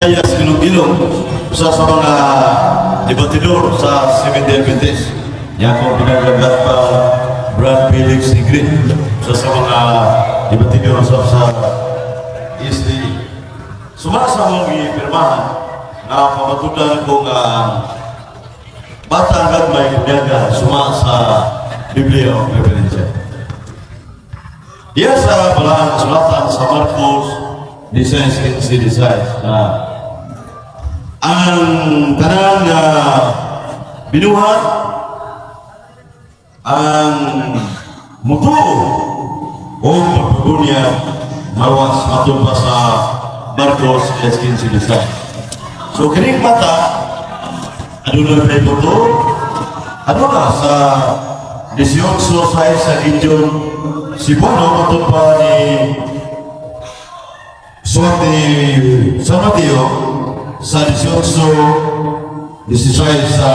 Elias Ilong, usa sa mga debatidor sa Seventh-day Adventist. Yan akong pinaglagat pa Brad Felix Negrin, usa sa mga debatidor sa SDA. Suma sa among gipirmahan nga pamatudan ko nga bata gagmay bunyaga suma sa Biblia o referensya. Diya sa balaan kasulatan sa Marcos 16:15 na ang tanan nga binuhat, ang mutuo o pagpabunyag, maluwas, matod pa sa Marcos 15:16. So kining bata, aduna na ito, ano na sa 18 sa Gideon Cebuano, matod pa ni suwat ni San Mateo sa 18:16 sa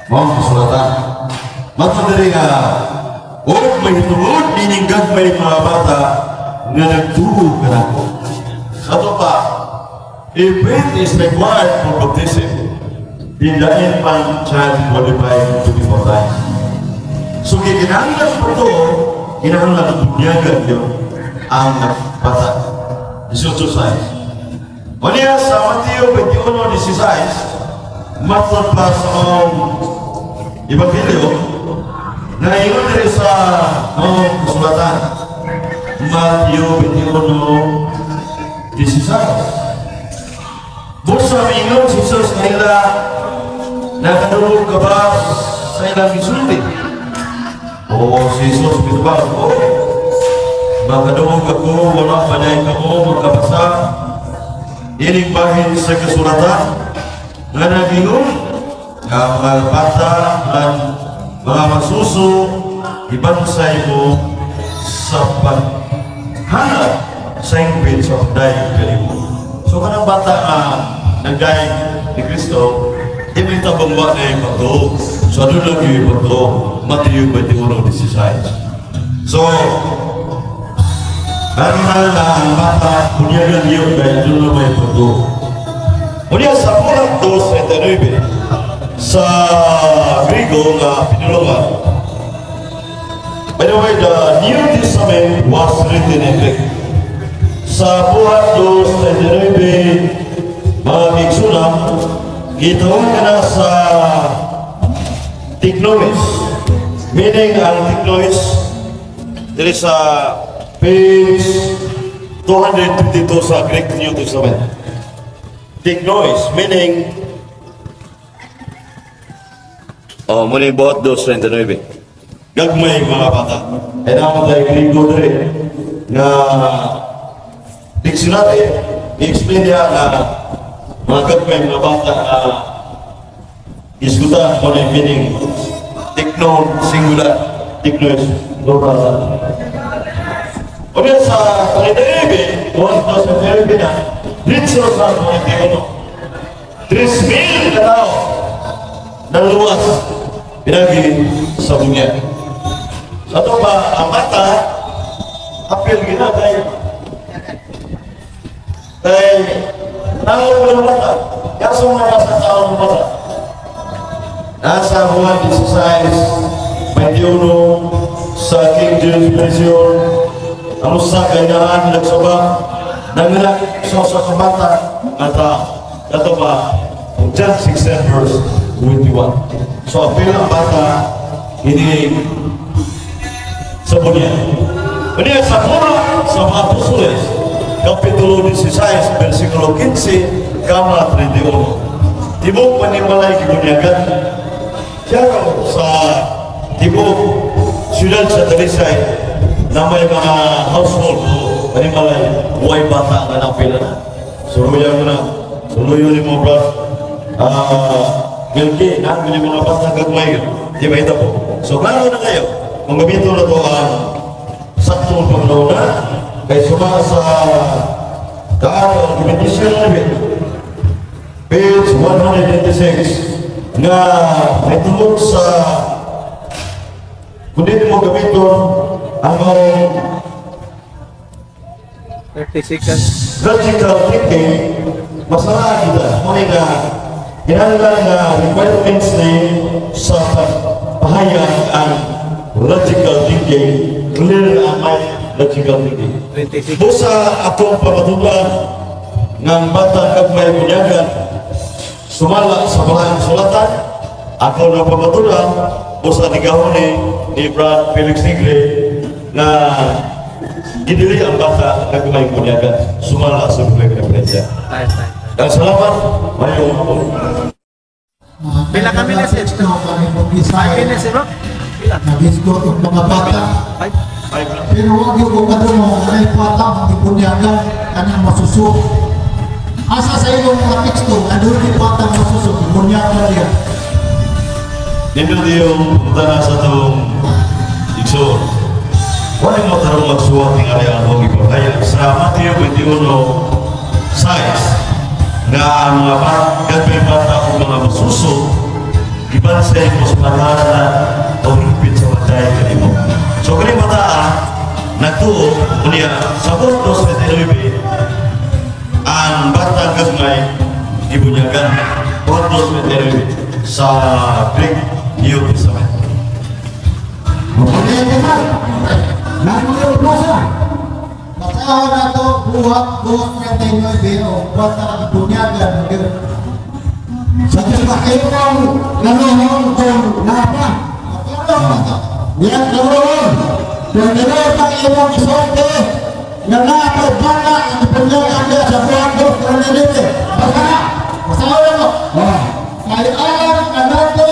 maong kasulatan. Matod diri nga og may tungod nining gagmay mga bata nga nagtuo kanako. Sa ato pa, if faith is required for baptism, then the infant child qualified to be baptized. So kinahanglan po ito, kinahanglan bunyagan yun ang bata. 18 size. Unya sa Mateo 21:16, matod pa sa maong Ebanghelyo, na ingon diri sa maong kasulatan, Mateo 21:16. Busa mingon si Jesus nila, "Nakadungog ka ba sa ilang gisulti?" Oo, si Jesus mitubag, "Oo. Makadungog ako, wala pa na kamo magkabasa ining bahin sa kasulatan nga nagingon nga mga bata man mga masuso ibansay mo sa paghanap sa hingpit sa pagdayeg kanimo." So kanang bata nga nagdayeg ni Kristo, di mo itabang ba na yung pagtuo. So ano lang yung pagtuo? Matthew 21:16. So, ano na na ang bata, bunyagan yun kaya doon na may pagtuo. Unya sa Buhat 2:39 sa Grigo nga pinulungan. By the way, the New Testament was written in Greek. Sa Buhat 2:39, mga kaigsuonan, gitawag ka na sa teknois. Meaning, ang teknois, diri sa page 222 sa Greek New Testament. Teknois, meaning, oh, muna yung Buhat 2:39. Gagmay mga bata. Ay naman tayo Grigo diri nga dictionary, i-explain niya na mga gagmay mga bata na isgutan mo na yung meaning tekno singular, teknois plural. O yan sa 39, 1,039 na, dito sa 21, 3,000 ka tao naluwas pinagi sa bunyag. Sa ito ba, ang bata, apil gina kay tao ng bata. Kaso nga sa tao ng bata. Nasa Juan 16:21 sa King James Version, ang usa ka inahan nagsaba, nanganak sa usa ka bata nga tao. Kato ba, John 16 verse 21. So, apil ang bata, hindi sa bunyag. Unya sa Buhat sa mga Apostoles, Kapitulo 16, versikulo 15, kama 31. Tibok panimalay gibunyagan. Klaro sa tibok siyudad sa Talisay na may mga household panimalay, way bata nga napila na. Suluyan mo na. Suluyon ni mo, bro. Ah, Milky, na yung mga bata gagmay. Di ba ito po? So, klaro na kayo. Kung gamitin na to ang saktong panglauna, kay suma sa daan ang argumentation namin, page 196, nga may tungod sa kung di mo gamiton ang 30 seconds. Logical thinking, masala kita. Muna nga, kinahanglan nga requirements ni sa pagpahayag ang logical thinking, clear ang may logical thinking. 26. Busa atong pamatulan ng batang kagmay bunyagan, sumala sa Balaang Sulatan, ako na pamatulan, busa ni Gahone ni Brad Felix Nigre na gidili ang bata kagmay bunyagan sumala sa Biblia referensya. Tayo, tayo. Ang salamat, mayong hapon. Pila kami na, sir? 5 minutes, bro. Pila? Nagisgot og mga bata. 5. 5 lang. Pero wag yung kung mo ay bata ang gibunyagan kanang masuso. Asa sa inyong mga teksto, ano yung bata masuso, bunyagan niya. Nindot yung punta na sa itong igsoon. Wala mo tarong magsuwat ng ari ang akong ipahayag sa Mateo 21:6 nga ang mga gagmay bata o mga masuso gibansay mo sa pangalan o higpit sa matay kanimo. So kani bata nagtuo unya sa 2:29 ang bata gagmay gibunyagan, 2:29 sa Greek New Testament. Okay, di ba? Nakuha plaza. Basahan na ito, Buhat 2:39 o bata gibunyagan. Sa Diyos ba kayo ang nanuhon kung napa? Yan nanuhon. Kung nanuhon ang iyong isorte, nga napay bata ang ipunyagan niya sa Buhat 2:39. Basa na! Basahan mo! Oh. Kay alam kanato,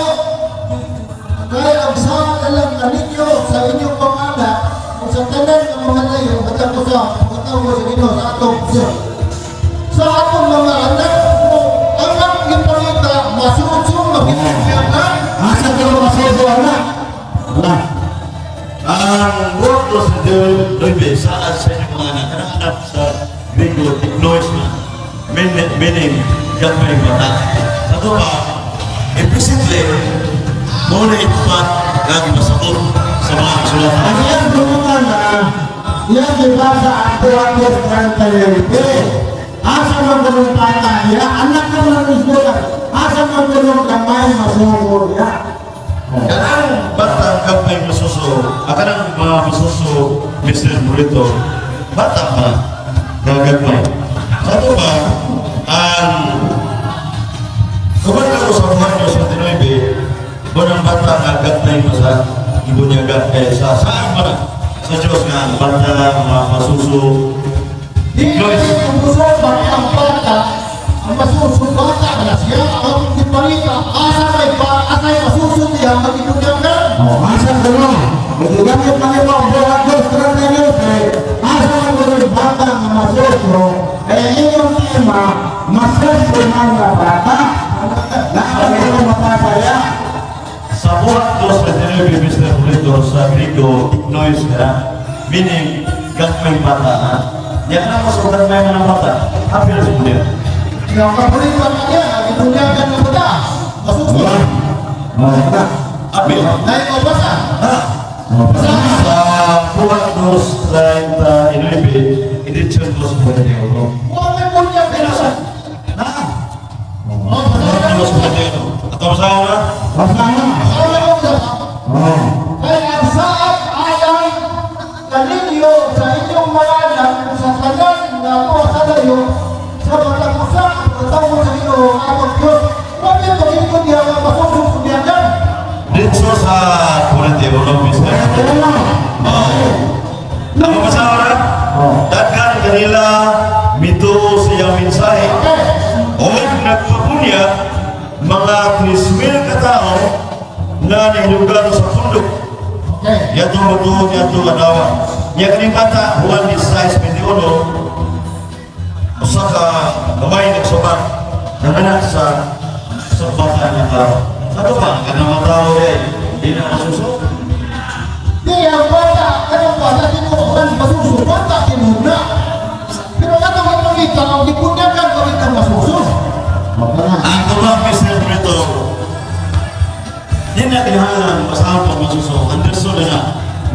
kay ang sa alam kaninyo sa inyong mga anak, kung sa tanan ng mga layo, batang ko sa pagkatawo sa Ginoo sa atong Diyos. Sa atong mga anak, kung ang ang ipangita, masuso, mabibigyan. Asa ka masuso anak? Wala. Ang word 2:29 saan sa inyong mga anak? Kanang anak sa Griego, teknois na meaning, meaning gagmay bata. Sa ito pa, implicitly, mo na itupat nga masabot sa mga kasulatan. Ang iyang tulungan na, iyang gibasa ang Buhat 2:39. Asa man ganun bata niya, anak naman ang isbutan. Asa man ganun kamay masuso niya. Kanang bata gagmay masuso, ang kanang mga masuso, Mr. Burrito, bata pa, nga gagmay. Sa ito pa, ang kapag ako sa Buhat 2:29, bunang bata nga gagmay mo sa ibunyagan kay sa saan ba na? Sa Diyos nga ang bata, mga masuso, Di ang puso ba ang bata, ang masuso bata na siya, ang ipangita, asa may ba, asa may masuso niya, magibunyagan. Oh, asa ganun? Nagagamit pa nila ang Buhat 2:39. Asa man ganun bata nga masuso, eh iyong tema, masuso man nga bata. Nakakita mapapaya. Sa Buhat 2:29, Mr. Burrito, sa Griego, ignois nga, meaning, gagmay bata na. Yan na mo sa gagmay nga ng bata, happy na sa niya. Nakapulit pa niya, gibunyagan ng bata, masuso. Oh, na. Happy. Dahil o basa, Ha? Sa Buhat 2:39, edition 2:41. huwag may bunyagan na siya. Na! Oh, basa na. 2:41. Ato masawa na? Basta na. Basa na ko sa Oh. Kay ang saat alang kaninyo sa inyong mga anak sa tanan nga ako sa layo sa matag usa pagkatawag sa Ginoo atong Dios. Wa may pag-ikot niya nga masusog bunyagan. Dito sa 41, Mr. Kaya na. Oh. Ako masawa na? Daghan kanila mito siyang mensahe. Okay. O nagpapunya mga 3,000 katao na nahilugan sa pundok. Okay. Yato matuog yato adawa. Nya kaning bata Juan 16:21 usa ka gamay nagsubak nanganak sa bata nga tao. Sa ato ba kanang mga tao eh di na masuso? Di ang bata, kanang bata tinuoran masuso, bata tinuna. Pero ato ang pangita ang gibunyagan pa rin ang masuso. Ang tumak Mr. Brito, di na kinahanglan masahan pag masuso. Understood na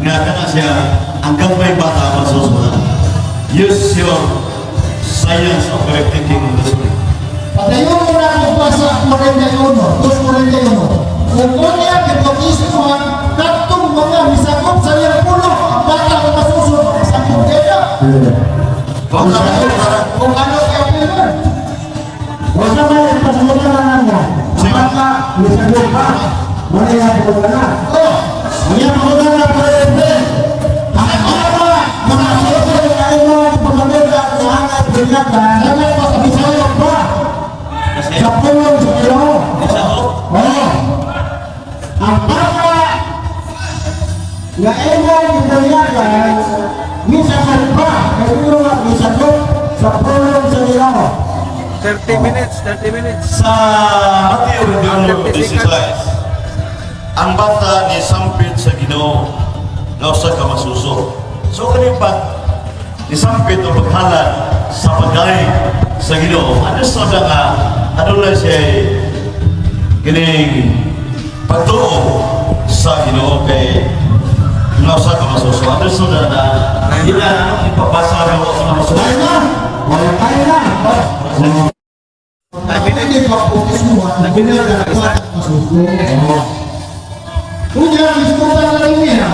na nga kana siya ang gamay bata masuso na. Use your science of correct thinking on this one. Padayon mo na ako pa sa 41, 2.41. Kung unya gibautismohan kadtong mga misakop sa iyang pulong, ang bata nga masuso, masakop kaya. Kung ano kaya pilon. Wala may pasmutan na mo. Ang bata, misagot pa. Wala yung pagkana. Oh, Ang pagkana na presidente. Ang bata, mga susunod na imong pamilya at hangat binyagan, salamat pa sa Bisaya. pa sa pulong sa Ginoo. Oo. Ang bata nga imong gibunyagan, misagot pa, kay nga misagot sa pulong sa Ginoo. 30 minutes, 30 minutes. Sa Mateo 21:16, ang bata ni sampit sa Ginoo nga usa ka masuso. So kani pag nisampit o paghalad sa paggahi sa Ginoo, ano sa nga adunay siya kining pagtuo sa Ginoo kay nga usa ka masuso. Ano sa na ina ipabasa nga usa ka masuso. Tayo na! Wala tayo na! Hindi pa bautismohan, binyagan ang bata masuso. Unya, iskutan na rin niya,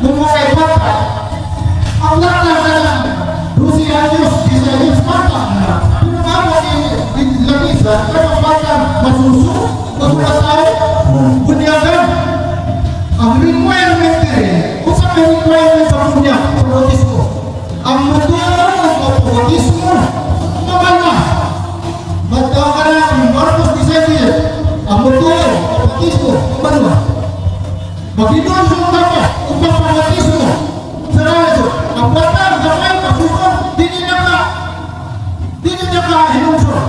nung mga bata, ang nakala ka ng 12 anyos, 10 anyos, bata na. Kung ano lamisa, pero ang bata masuso, masuso, bunyagan. Ang requirement rin, kung sa may requirement sa bunyag, sa bautismo, ang mutuo ng bautismo, mabala. Magka ka na ang Marcos 17, ang mutuo, bautismo, mabala. Maghinulsol ka pa, upang pabautismo. Sa radyo, ang bata, ang gamay, masuso, di niya ka hinulsol.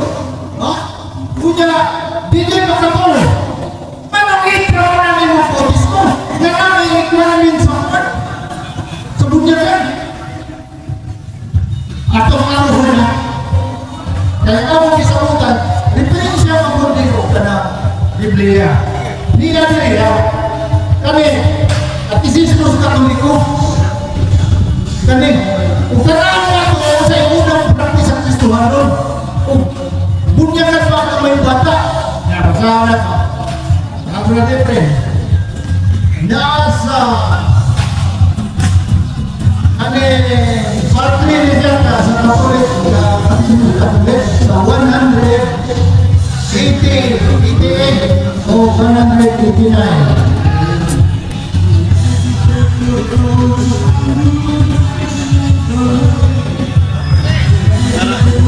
Ha? Kunya, di niya makatulog. Manong i-requirement mo bautismo? Nga na may requirement sa court? Sa bunyagan. Atong araw na, kaya ako kisabutan, referensya ang kundi ko ka na Biblia. Di na niya, kami, at isismo sa Katoliko, kani, kung karaan ako sa unang practice ang Kristohanon, kung bunyagan pa ang may bata, nabasana pa. Ako na pre, nasa kani partly ni siya sa Catholic, sa Catholic, sa 180, 88 o 189.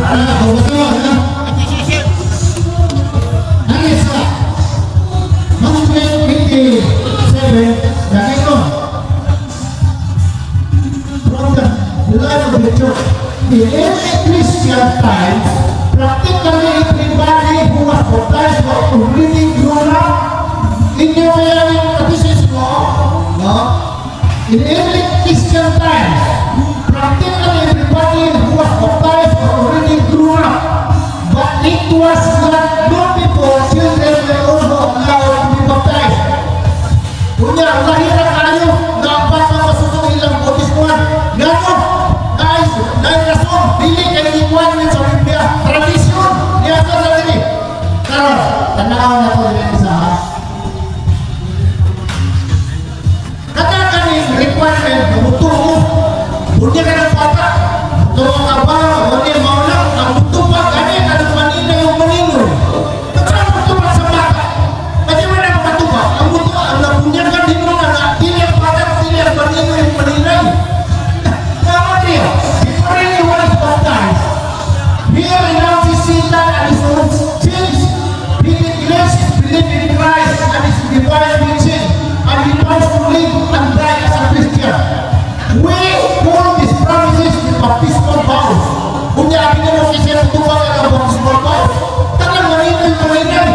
Ah, betul, ha? Ano sa 187, nakita from the life of the church. In early Christian times, practically everybody who was baptized was already grown up. Inyo kaya yung katisismo, no? In early Christian times, practically everybody who was baptized was already grown up. But it was not long before children were also allowed to be baptized. Unya, lahira kayo nga ang bata masuso ilang bautismuhan. Ngano? Guys, dahil rason, dili kay requirement sa Biblia, tradisyon, niya sa dili. Karon, tanaw na ko dili sa ha. Kada kaning requirement, mutuo, bunya ka ng bata. Tuo ka ba, wala mao lang, ang mutubag, ani, anong manina yung maninoy. Nagkano mutubag sa bata? Kasi wala nang matubag. Ang mutuo, ang nabunyagan din mo na, na dili ang bata, dili ang maninoy yung maninay. Tama niya, before anyone is baptized, he renounces Satan and his own sins. He declares his belief in Christ and his divine teaching, and he wants to live and die as a Christian. We call these promises the baptismal vows. Unya, abi na mo kasi ang tubag ang baptismal vows. Tagal maninoy maninay.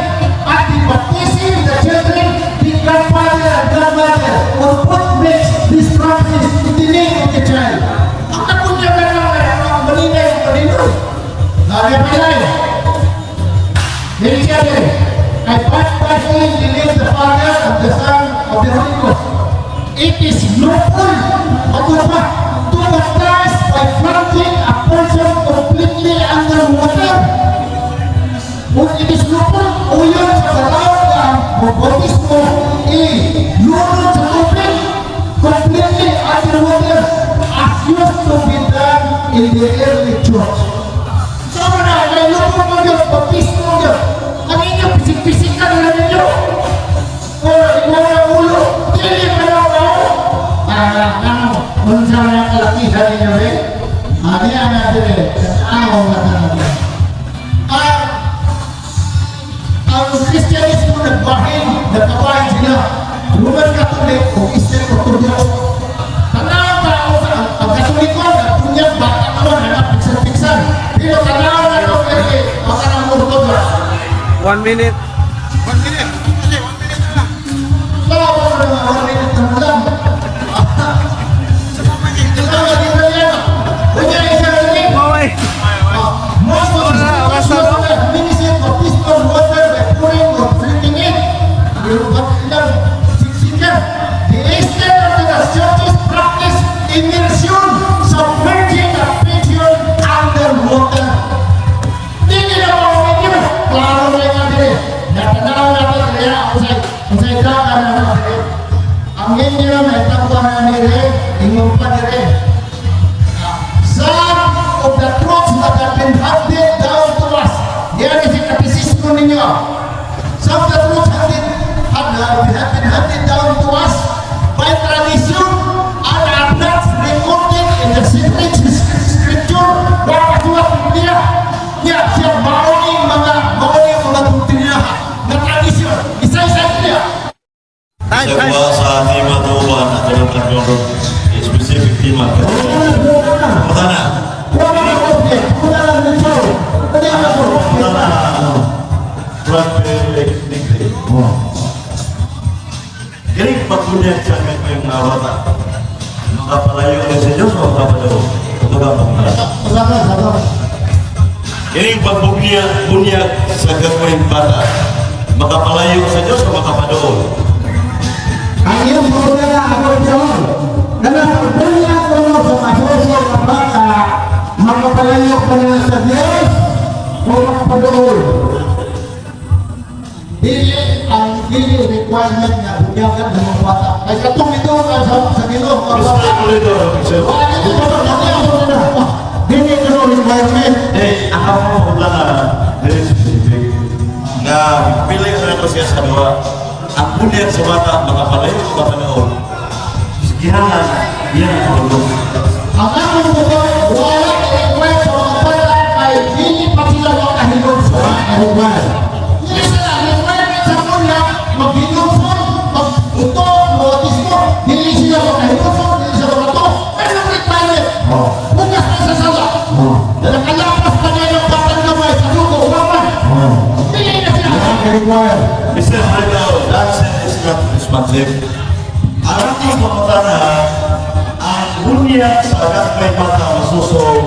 At the baptism, the children, the grandfather and grandmother, or both makes these promises in the name of the child. Ang napunyagan lang ang maninay maninoy. Lagi pa yun. Dili siya din. I baptize in the name of the Father and the Son of the Holy Ghost. It is lawful, matupa, to baptize by plunging a person completely Water. Kung itis lupon, uyon sa kalaw nga, magbautismo, i-lunod sa tubig, completely underwater, as used to be done in the early church. Sama na, may lupon mo yun, bautismo yun. Ang inyo, pisik-pisikan na ninyo. O, ikaw na ulo, dili pa na ako. Ah, ano, unsa na ang kalakihan ninyo eh? Ani ang natin eh, ang natin. Ang Kristyanismo nagbahin, nagkabahin sila. Roman Catholic o Eastern Orthodox. Tanawang tao sa ang Katoliko, nagbunyag, bata naman, hanap piksan-piksan. Pero tanaw na ito, eh, baka ng Orthodox. 1 minute. 1 minute. Kasi 1 minute na lang. Tawa mo na mga 1 minute na lang. Sa mga Ito nga, di ba yan? Kunya, isa na rin. Maway. Most of the Wala, oras na, no? Ministry of water by pouring or drinking it. Pero ilang siksikan. The Eastern Orthodox Churches practice immersion, submerging a pigeon underwater. Hindi na mo ninyo. Klaro na yung dire. Natanaw na ito. Kaya usay ka na na dire. Ang inyo may tagwa na dire. Ingon pa dire. Some of the truths that have been handed down to us. Yan is ang katisismo ninyo. Some of the truths have been handed down to us by tradition and are not recorded in the sacred scripture. Wala suwat Biblia. Niya, siya maoning mga doktrina na tradition. Isa-isa niya. Time, Sa time. kuha sa tema tuwan at ang tatlong specific tema. Punta na. Wala na object. Wala lang nito. Wala na Punta na. Front page degree. Kining pagbunyag sa amin ko yung mga bata. Makapalayo kayo sa Diyos o makapalayo? Kumbaga pagmala. Sama, sama. Kining pagbunyag bunyag sa gagawin bata. Makapalayo sa Diyos o makapadoon? Ang iyong mga na ako John. Kana bunyag mo sa masuso nga bata, makapalayo ka na sa Diyos o makapadool. Dili ang dili requirement nga bunyagan ng mga bata. Kay katong ito nga sa Ginoo mga bata. Mr. Toledo, sir. Wala nito sa mga Dili ko no requirement. Eh, ako mo punta na very specific. Nga, pili ko na ito siya sa duha. Ang bunyag sa bata, makapalayo o makapadoon. Gihanan, yan ang tulong. Ang among buto, wala require sa mga bata kay dili pa sila makahinulsol. Require. Dili sila requirement sa muna maghinulsol, mag-uto, bautismo, dili sila makahinulsol, dili sila makato. Pero requirement. Bukas na sa sala. Nakalapas pa niya ng batang gamay sa dugo, waman. Dili na sila. Require. Mr. Toledo, that is not responsive. Ang atong pangutana, ang bunyag sa agad bata masuso,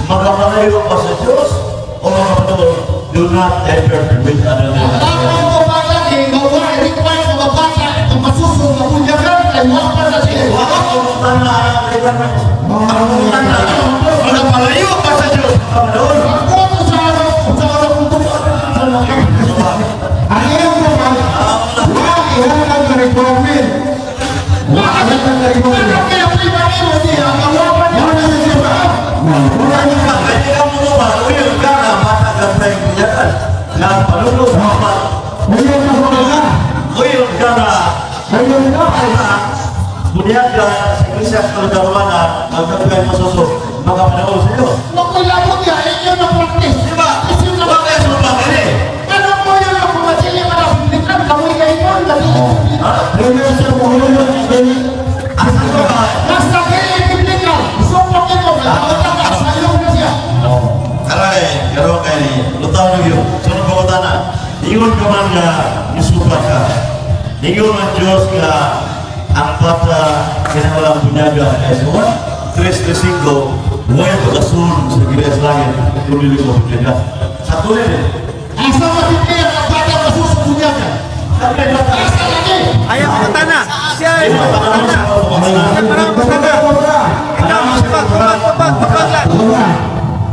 makapalayo pa sa Diyos o makapadoon, do not ever permit another. Ang mga bata, eh, gawa, require sa mga bata, ang masuso, mabunyagan, kay wapan na sila. Wala ang pangutana ang requirement. Ang pangutana, makapalayo pa sa Diyos, makapadoon. Ang boto sa ano kung tuwa, sa mga Ang iyong mga wala ihatag na requirement. Wala ihatag na requirement. Ano kaya prima nimo diha, ang wapan niya. Wala na siya ba? Wala na siya. Kaya ka mo ba, uy, ka na, bata ka na yung bunyagan. Na palulog, mama. Wala na wala. Uy, ka na, Wala na. bunyagan sa Iglesia Katolika Romana, magkakaya masuso, makapanood sa iyo. Makulabot niya, inyo na practice. Di ba? Isip na Bakit sa mga kini? Ano mo yun ang pumasili ka na publikan, kamoy kayo, dali. Ha? Wala siya mahulog. Asa ka ba? Basta kayo publikan, supok ito, kaya sayo na siya. Aray, garo kay lutaw na yun. Sunod ko na. Ingon ka man nga, isuka ka. Ingon man Diyos nga, ang bata kinahanglan bunyaga. Kaya sa 1, 3, 5, huwag pagkasun sa Gires Langit, kung dili ko bunyaga. Sa tuloy, Asa mabibigyan ang bata masusunod. Asa lagi. Ayaw pangutana. Siya ay pangutana. Siya parang pangutana. Ikaw, tubag, tubag, tubag, tubag lang. Wala.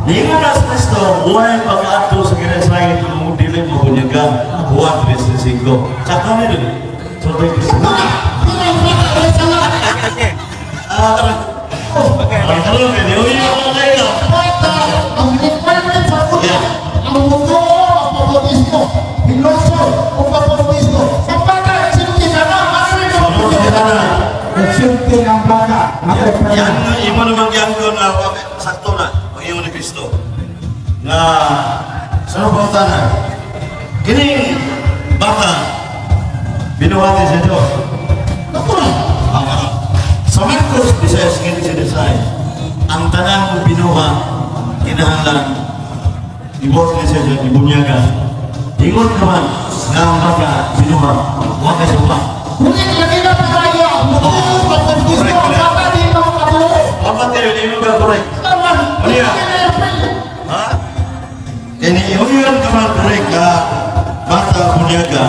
Ningon na sa Kristo, buhay pag-ato sa kinasangit kung dili mo bunyagan. Juan 3:5. Sakto na dun. So, thank you. Pero ang bata ay sala. Ah, ang tanong eh, di uyo ka kayo. Bata, ang requirement sa bunyag, ang mutuo, ang pabautismo, hiloso, o pabautismo. Ang bata, exempted na na, ano rin ang Sunod ka na. Exempting ang bata. Yan, imo naman yan ko na sakto na, ang imo ni Kristo. Na, sa ano ba Kining bata, binuhati sa Diyos. Natural. Ang sa Marcos 16:16, ang tanang binuha, kinahanglan, ibuhat ni siya dyan, ibunyagan. Ingon naman nga ang bata, binuha, huwag ka siya. Ngunit lagi na pa tayo, ang mutuo, pabautismo, ang bata, di na makatuo. Dapat kayo, hindi mo ka correct. Tama. Ano yan? Ha? Kini iuyan ka man correct ka bata bunyaga.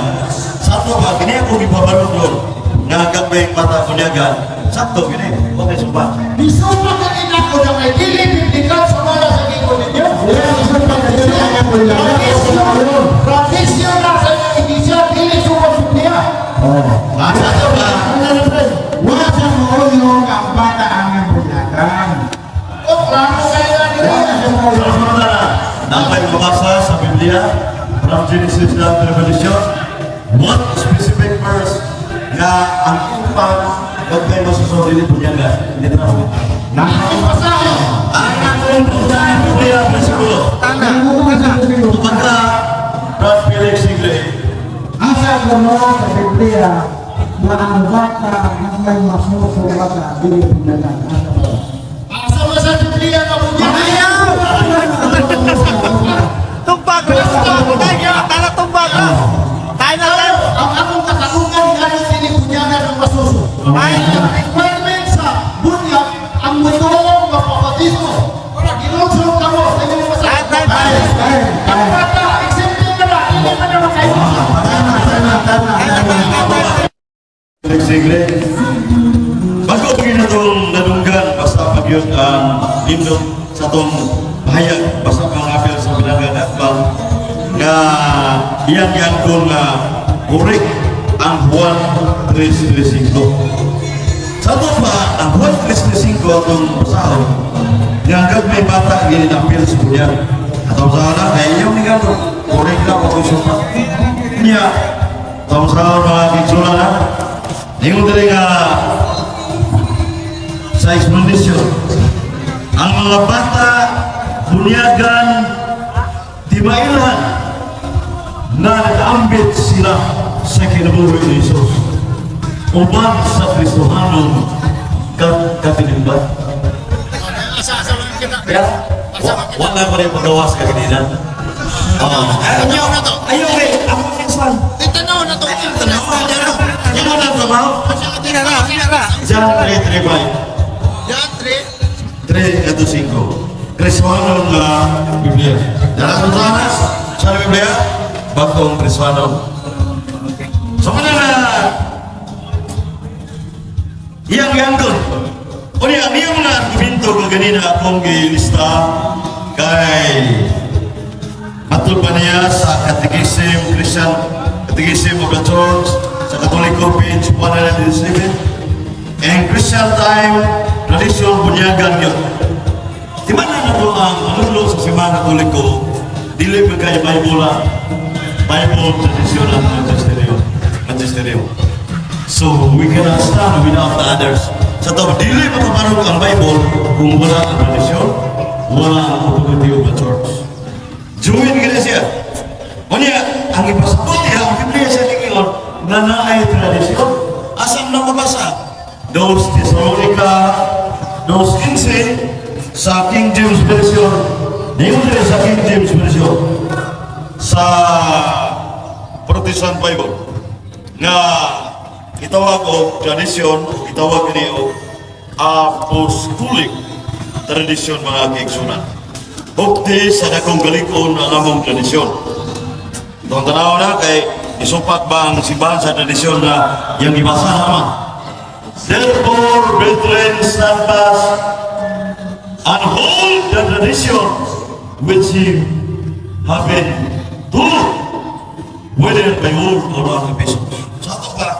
Sakto ba? Kini ako gipabalog yun. Nga gabay bata bunyaga. Sakto kini. Okay sumpa. Bisupa ka rin ako na may dili biblikal sa mga sa gingo ninyo. Tradisyon, tradisyon na sa inyong iglesia, dili supa Biblia. Sakto ba? Wala siya mauyong ang bata ang bunyagan. O, klaro kayo na nila. Wala siya mauyong. Sunod na napay mabasa sa Biblia from Genesis down to Revelation. What specific verse nga ang upang gabay masusunod dili bunyaga? Hindi na ako. Ipasahan. Ang akong Biblia bersikulo. Tana. Pagka Brad Felix Sigre, Asa mo sa Biblia na ang bata ang may masuso bata dili bunyagan. Asa ba? Asa ba sa Biblia na bunyag? Tumbag na. Tana tumbag na. Tayo na tayo. Ang akong katarungan nga ng dili bunyagan ang masuso. Ay. Ang requirement sa bunyag, ang mutuong mapapatismo. Ora, ginulsong ka mo sa inyong Tayo, tayo, masasabi. tayo. Ang bata, exempted na na, hindi ka na makayo. Tama, tama, tama. Felix Sigre, bago ko na itong nadunggan, basta pag yun ang nindot sa itong bahayag, basta pang apel sa bilangan at bang, nga iyang yan ko nga correct ang Juan 3:35. Sa ito pa, ang Juan 3:35 atong basahon, nga hanggang may bata gininapil sa bunyag. Atong sa na, kaya iyong ni Gano, correct na ako sumpa. Niya, atong sa mga kinsula na, Ingon diri nga sa explanation, ang mga bata bunyagan di mailhan na nag-ambit sila sa kinabuhi ni Jesus uban sa Kristohanon kat katinimban. Asa-asa lang kita. Kaya, wala ko rin pagawas ka kanina. Oo. Ayaw na to. Ayaw eh, ako minsan. Tanaw na to. Tanaw na. Imo na trabaho. Ina ra, ina ra. John 3:35. Yan, 3. 3 at 5. Kristohanon na Biblia. Dara sa tanas, sa Biblia, bagong Kristohanon. So mana na iyang ganggon. O niya, niyang na argumento ko ganina akong gilista kay Matod pa niya sa Catechism, Christian Catechism of the Church, sa Katoliko, page 197. And Christian time, tradition, bunyagan yun. Di ba na nato ang manulo sa simbahan Katoliko, dili pa kay Bible ah. Bible tradition ang magisterium. Magisterium. So, we cannot stand without the others. Sa to, dili makabarog ang Bible kung wala ang tradisyon, wala ang authority of the church. Join gina siya. Unya, ang ipasabot niya, ang Biblia siya ningon, na naay tradisyon. Asam na mabasa? Dos Thessalonica, 2:15, sa King James Version, ningon diri sa King James Version, sa Protestant Bible, nga itawag og tradisyon, itawag ini og apostolic tradisyon, mga kaigsunan. Hukti sa dakong galikon ang among tradisyon. Itong tanaw na kay isupak ba ang simbahan sa tradisyon na yang gibasa naman. Therefore, brethren, stand fast and hold the tradition. Which ye have been taught, whether by word or our epistles. Sa ato pa,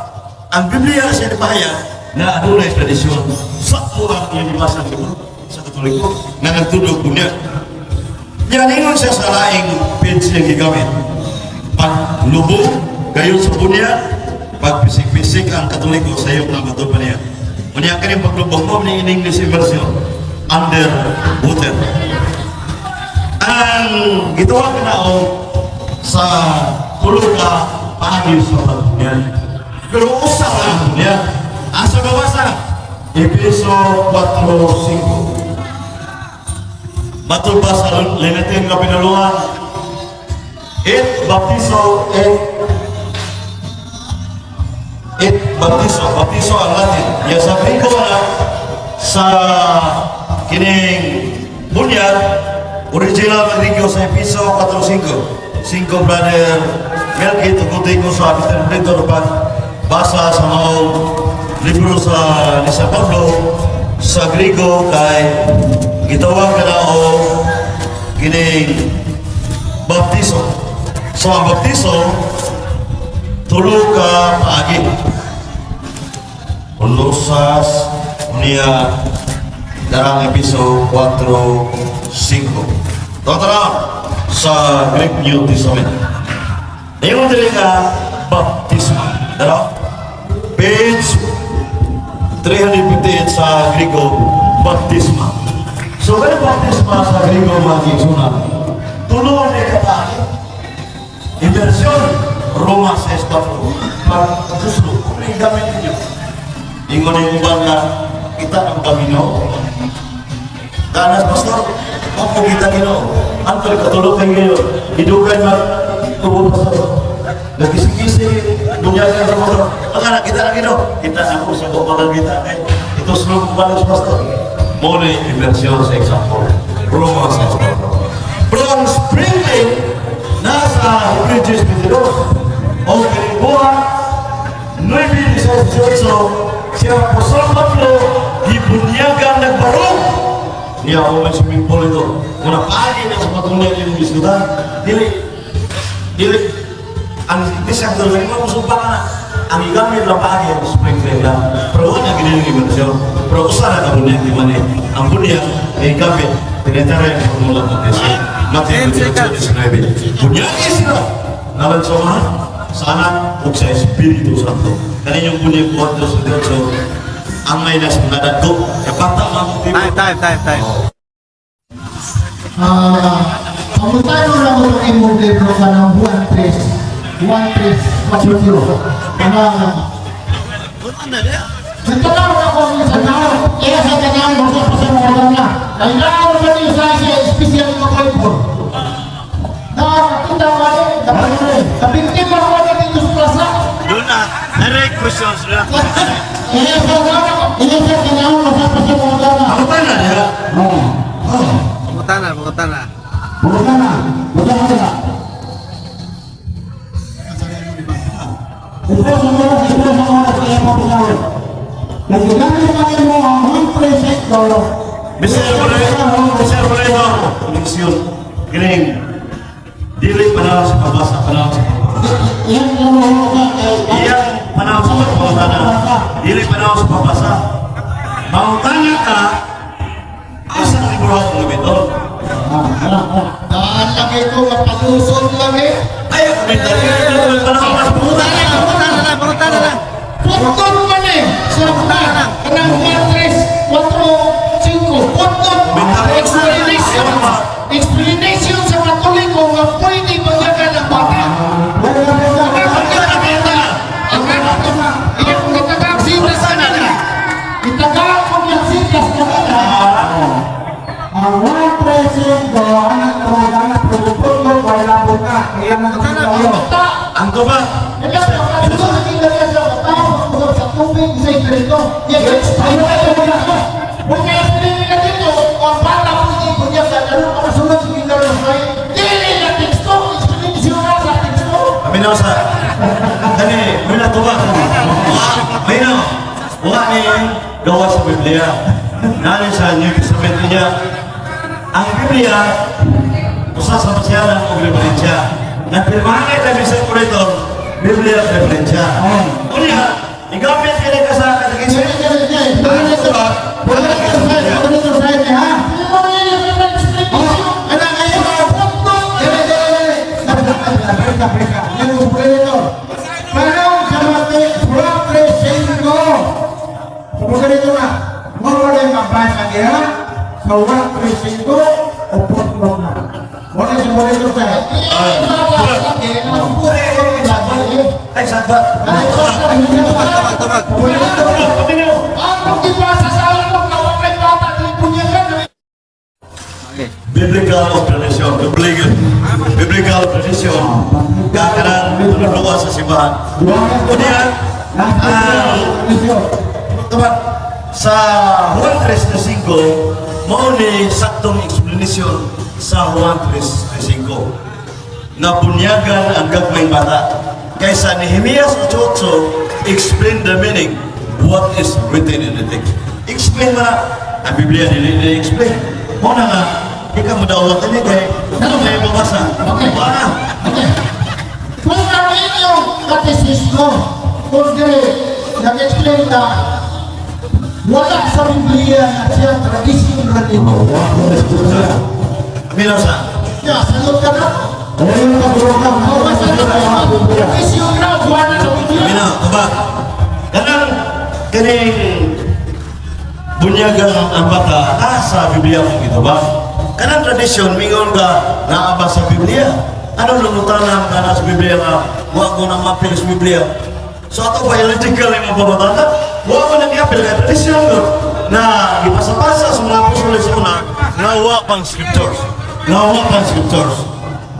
ang Biblia sa nipahayag na adunay tradisyon sa ang iyang gibasa sa libro sa Katoliko nga nagtudlo niya. Yan, ingon siya sa laing page niyang gigamit. Paglubog, gayon sa bunyag, pagpisik-pisik ang Katoliko sa iyo ng bato pa niya. Unya kani paglubog mo ni in English version, under water. Ang gituwag na o sa tulo ka paagi sa pagbunyag. Pero usa lang niya. Asa gawasa? Efeso 4:5. Matod ba sa limitin nga pinulungan? Et baptizo et baptizo. Baptizo ang Latin. Ya sa Griko na sa kining bunyag, original nga Griko sa Efeso 4:5. 5, Brother Melky, tugutin ko sa Mr. Victor pag basa sa mga libro sa ni San Pablo sa Grigo kay gitawag ka na o kining baptiso. So ang baptiso, tulo ka paagi. Colosas, unya darang Episo 4, 5. Totoo sa Greek New Testament. Ngayon dili nga baptisma. Dara? Page 358 sa Grigo, baptisma. So, kaya baptisma sa Grigo, mga kigsuna, tulo ni kapaagi. Immersion, Roma 6.4. Pagtuslo, kung may gamit ninyo. Ingon yung uban nga, kita ang Panginoon. Danas, Pastor, ako kita Ginoo. Antol, katulog kayo ngayon. Hidugan mag tubo, Pastor. Nagkisi-kisi, bunyagan sa motor. Baka na, kita na Ginoo. Kita na ako sa buong kita. Eh, ito sulog ko balos, Pastor. Mo ni immersion sa example. Roma 6.4. Pero ang sprinkling, nasa Hebrews 22. O kinibuhat, 9:18, siya Apostol Pablo, gibunyagan nagbarog. Niya ako may swimming pool ito. Muna paagi na sa patunay yung biskutan. Dili, dili, ang bisag doon, mo musumpa ka na. Ang igamit lang paagi ang sprinkling lang. Pero wala giniling immersion. Pero usa na ka bunyag, di man eh. Ang bunyag, ay gamit, tinitara yung formula ng tesi. Matthew 28:19. Bunyag sila. Ngalan sa mga, sa Anak ug sa Espiritu Santo. Kaninyong bunyag 4:28, ang may nasa mga dagko. Kapata mga tipo. Time, time, time, time. Ah, pangutano lang ko itong imong libro ka ng Juan 3. Juan 3, 4, Kanang, nagtanaw na ako sa tao, kaya sa tanaw, basta pa sa mga na. Kailangan ba niyo sa siya, espesyal nga kwento. Na, kita ka rin, kabiktima ko na dito sa plaza. Doon na. Direct questions na. Kaya sa tanaw, basta pa sa mga na. Ako tayo na niya. Pangutana, pangutana. Bukan na. Bukan na. Ito sa oras kaya mo pinawin. Nagigano ka mo ang one precepto. Mr. Moreno, Mr. Moreno, koneksyon. Kining, dili panahon sa pabasa, panahon sa pabasa. Yan ang mga Iyang panahon sa pagpangutana. Dili panahon sa pabasa. Mangutana ka, asa ang libro akong gamiton? Daan lang ito, mapalusot lang eh. Ay, komentaryo, panahon sa pangutana. Pangutana na, pangutana na. Putol man eh! Sa una, kanang 1, 3, 4, 5. Putol! Explanation! Explanation sa Katoliko nga pwede magyagan ang bata. Ang bata! Ang bata! Iyang gitagaang sitas kanina. Gitagaan ko yung sitas kanina. Ang one precepto, anak ko, anak ko, puto, wala po ka. Kaya nang tayo. Bata! Ang tuba, Ikaw, nakalusot sa kindergarten sa tao, sa tubig, sa ganito. Yes, ayaw kayo na. Kung kaya pinili ka dito, ang bata pwede bunyagan, ano ka masunod sa kindergarten? Dili na teksto, explanation na sa teksto. kami na sa, kani, may natuba. May na, wa ni gawa sa Biblia. Nani sa New Testament niya. Ang Biblia, Usa sa pasyalan og referensya. Nagpirmahan kay Mr. Curator, Biblia referensya. Unya, igamit kini ka sa katekismo. Moderator side, ha? Oh, ana kayo. Dili, dili, dili. Breka, breka. Yan ang moderator. Panong sa Mateo 4:5. Sa moderator na, mo wala yung mabasa niya sa 1:35 o footnote na. Wala si moderator side. Ay, sabat. Tawag, tawag. Ang gibasa sa alok na wakay bata ng bunyagan. Biblical of tradition, biblical, biblical tradition, kakaran tulungan sa simbahan. Unya, ang Tama, sa Juan 3.5, mao ni saktong explanation sa Juan 3.5 na bunyagan ang gagmayng bata. Kaysa Nehemias 8.8, explain the meaning, what is written in the text. Explain mo na. Ang Biblia, dili na explain. Mao na nga, di ka mo dawat ini kay ano may mabasa. Okay. Wala. Okay. Kung ang inyong katekismo, kung dili, nag-explain na wala sa Biblia na siya tradisyon na ninyo. Aminaw sa. Ya, sagot ka na. Ayun ka, bro. O, basta na, tradisyon na, wala sa Biblia. Aminaw, taba. Kanang kaning bunyagan ang bata ah, sa Biblia kung ito ba? Kanang tradisyon, mingon ka, naa ba sa Biblia? Ano lumutan ka na sa Biblia nga, wa ko na mapil sa Biblia? So ato biological yung mga pamutana, wa ko na miapil ka tradisyon ko na gipasa-pasa sa mga apostoles una, nga wa pang scriptures. Nga wa pang scriptures.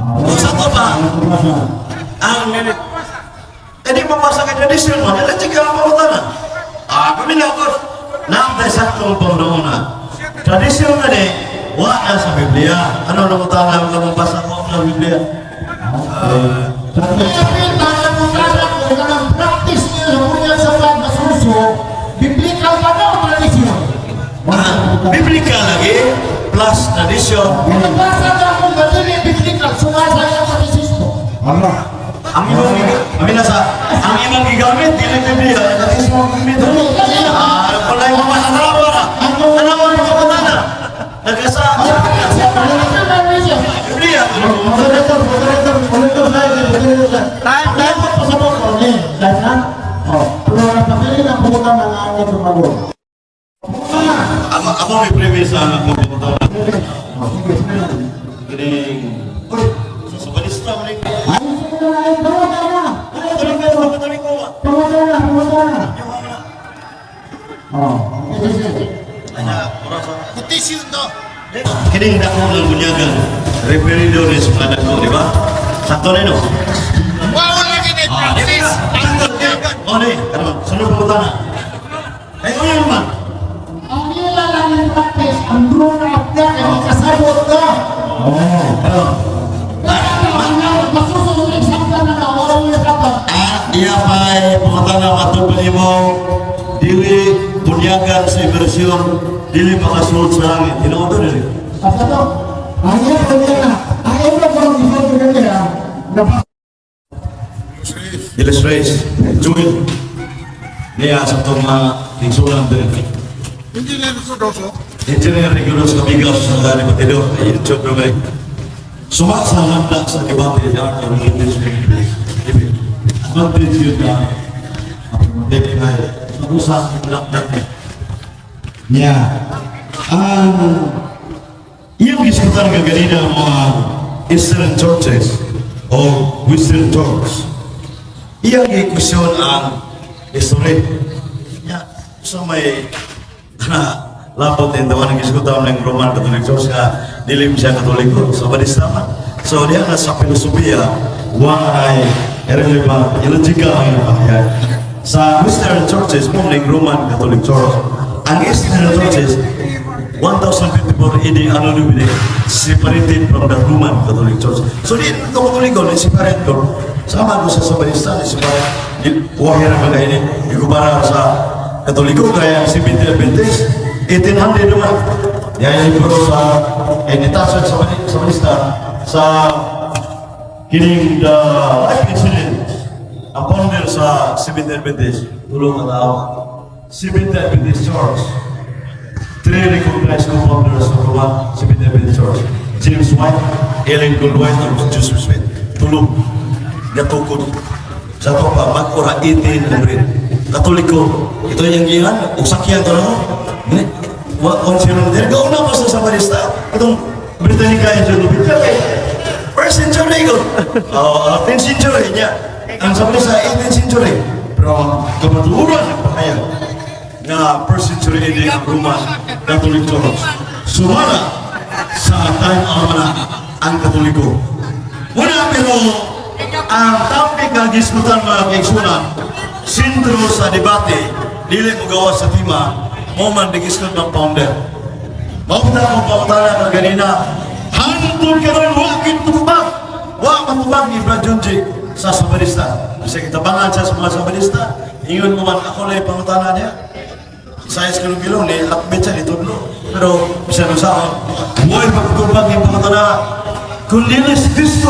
Kung sa ato ba, ang eh di mabasa kay tradisyon mo, biological ang pamutana. Ah, paminakot. Naantay saktong pangnoona. Tradisyon na ni, wa na sa Biblia. Ano lumutan na mabasa ko sa Biblia? Kaya pinaka kung kanang practice niyo sa bunyag sa pagmasuso, biblical ba na o tradisyon? Ah, biblical lagi, plus tradisyon. Kung nabasa na akong madili biblical, sumasa ang katekismo. Allah. Ang imong amin na sa ang imong gigamit dili Biblia, katismo ang gamit. Ah, ano pala yung mabasa na para? Ano ang pamutana? Nagkasa Biblia. Moderator, moderator, moderator side, moderator side. Time, time. Pasabot ko, okay. Dahil na? Oh. Pero napapili ng pumunta ng angin tumago. Ako ako may premise sa anak mo pamutana. Sige, sige. Kining Uy, sa sabalista man ni. Ay, sige na, ay, pumunta na. Ay, Katoliko, Katoliko. pumunta na, pumunta na. Oh. Sige, sige. Anya, oras. Kutisyon to. Kining dako ng bunyagan. Referido ni sa mga dako, di ba? Sakto na no? Wala lagi na practice. Oh, di. Ano, sunod pumunta na. Ay, ano naman? Ang nila lang yung practice, ang grown up na, kaya kasabot na. Ano? Kaya ang masusunod example na na, wala yung kapag. Ah, iya pa'y pumunta na matupad mo dili bunyagan sa immersyon, dili makasulod sa langit. Tinuod to dili. Asa to? Ang iya, ang iya na. Ang iya, parang isa ko ganyan, ah. Illustrates, Joel. Niya sa itong mga tingsulan din. Engineer Sudoso. Engineer Rigorous Kabigaw sa Dani Matidor, YouTube na may. Suma sa landa sa debate the art of religious debate. Advantage yun na ang kay sa lakdak niya. Ang iyong diskutan ka ganina ang mga Eastern churches o Western church. Iyang i-question ang history. Ya, so may na lapot din daw ang gisgutan ng Roman Catholic Church nga dilim siya Katoliko. So badista man. So diya na sa filosofiya, wa ay irrelevant, illogical ang iyong pahayag. Sa Western churches, mo ning Roman Catholic Church. Ang Eastern churches, 1054 AD ano Domini, separated from the Roman Catholic Church. So di ito Katoliko, ni separate ko. Sama ko sa Sabalista, ni separate. Wahira ba kayo ni? Ikumpara sa Katoliko, kaya si Seventh Adventist, 1800 naman. Yan yung libro sa, eh, nitasan sa Sabalista, Sa kining the life incident, ang founder sa Seventh Adventist, tulong ang tao. Seventh Adventist Church. Three recognized co-founders of the one Seventh Adventist Church. James White, Ellen Gould White, and Joseph Smith. Tulong. Gatukod. Sa to pa, mag-ura 1800. Katoliko, ito yung gihan, usakyan to na mo. Wa consider there. Gauna pa sa Samarista. Itong Britannica Encyclopedia kay first century ko. Oh, 10th century niya. Ang Samarista 18th century. Pero ang kamatuoran ng pahayag na first century AD ang Roman Catholic Church. Sumala sa time almanac ang Katoliko. Wala, pero ang topic nga gisgutan, mga kaigsunan, sentro sa debate, dili mo gawas sa tema, mo man digisgot ng founder. Mao na akong pangutana ng ganina, hangtod karon wa gitubag. Wa matubag ni Brad Junji sa Sabarista. Kasi kitabangan siya sa mga Sabarista, ingon mo man ako na pangutana niya. Isayas kilong ni lakbit siya ni tudlo. Pero bisan usaon, huwag pagtubag yung pangutana. Kung dili si Kristo,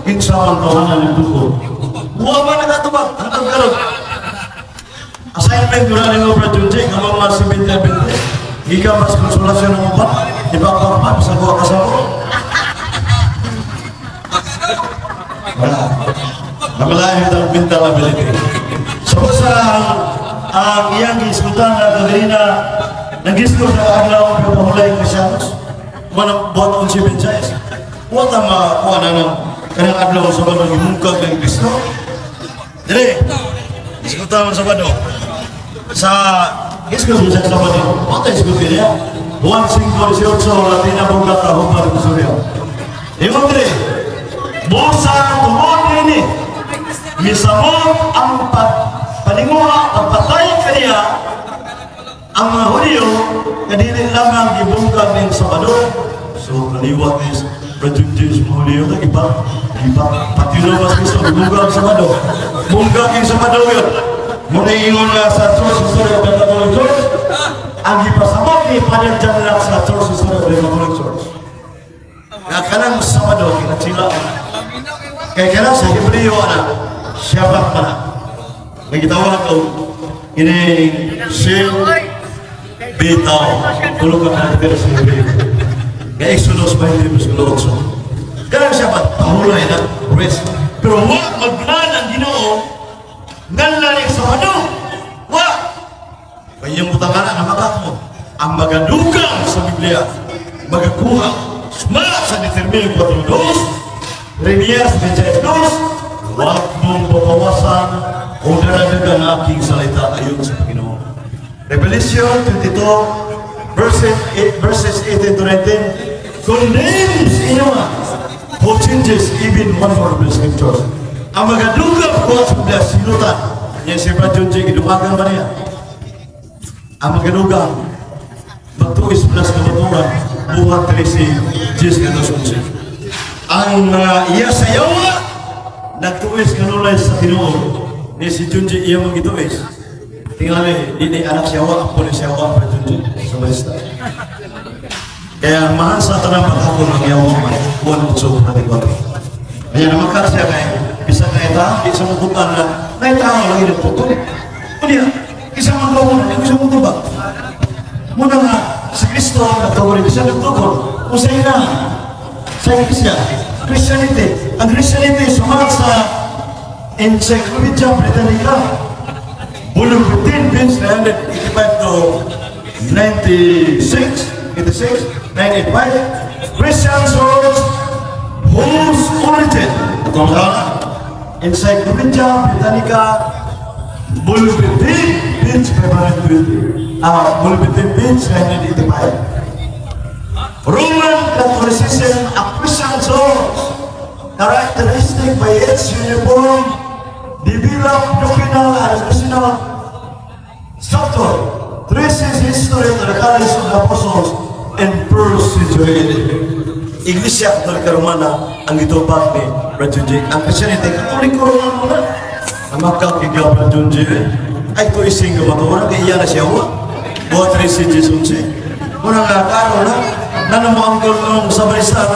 kinsa man tawanan ng tukod? Wa man nakatubag hangtod karon. Assignment ko na ni Brad Junji, nga mga Seventh Adventist. Gikan mas konsolasyon ng uban, di ba ka pa sa kuha kasama? Wala. Namalahin ang mental ability. So sa ang iyang gisgutan na kaganina, nagisgot sa adlaw ng pahulay Kristiyanos, manang buhat on si Benjayas. Wa ta makuha na ng kanang adlaw sa Sabado gimungkag ng Kristo. Dire, gisgutan sa Sabado. Sa gisgot sa Sabado, wa ta isgutin niya. Juan 5:18, Latina Vulgata, Hubad Kusuryo. Ingon dire, busa tungod ini, misamot ang paninguha, pagpatay kaniya, ang mga Hudyo, kadili lamang gibungkag ning Sabado. So, kaliwat is, Brother James, mga Hudyo, na iba, iba, pati na mas gusto, gibungkag Sabado. Bungkag yung Sabado yun. Muna ingon nga sa Church History of the Catholic Church, ang gipasamot ni Father John Locke sa Church History of the Catholic Church. Nga kanang Sabado, kinatsila. Kaya kanang sa Hebreo, ana, Shabbat pa na. Nagitawag ko, ini Shil Bitaw. Tulog ka na sa Hebreo. Nga Exodus 20, versikulo 8. Kanang Shabbat, pahulay na, rest. Pero wa maglan ang Ginoo, nganlan sa Sabado. Wa! Kanyang butangana na mo. Ang magadugang sa Biblia, magakuha, sumala sa Deuteronomio 4.2, Jeremias 22, huwag mong babawasan o daragdagan ang aking salita ayon sa Panginoon. Revelation 22, verses 18 to 19, condemns anyone who changes even one word of the scriptures. Ang magadugang ko sa Biblia, sinutan. Yan si Brad John J. Gidumagan ba niya? Ang magadugang, magtuis belas kamaturan, buhat 13, 10 11. Ang mga iya sa yawa, nagtuis kanunay sa tinuod. Ni si Junji iya mong gituis. Tingnan ni, di anak siya wa, apo ni siya wa, Brad Junji, sa Malista. Kaya mahal sa tanang paghapon ang yawa man, 1, 8, 24. Kaya naman ka siya kay, bisa kay ta, di sa mukutan na, naitao lagi ng putol. Ano yan? Isa man gawin, isa mo tubag. Muna nga, si Kristo nagtugol, siya nagtugol. Kung sa ina, sa Iglesia, Christianity. Ang Christianity sumalat sa Encyclopedia Britannica, volume 15, page 985 to 96, 86, 985, Christian source whose origin, ito ang tama, Encyclopedia Britannica, volume 15, page 520. Volume 15, page 985. Roman Catholicism, a Christian source, characteristic by its uniform, developed doctrinal and personal structure, traces history to the College of the Apostles in first century AD. Iglesia Katolika Romana ang gitubag ni Brad Junji. Ang Christianity, Katoliko Romano na. Ang makakigya Brad Junji, ay ito ising kamatuoran, kaya iya na siya wa. Buhat 13, 10, 11. Muna nga, karon na, Nano mo ang nung sa barista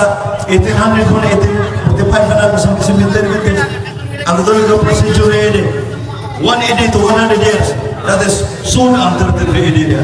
1800 mo na 1845 na natin sa cemetery. Ang Katoliko procedure AD 1 AD to 100 years. That is soon ang 33 AD niya.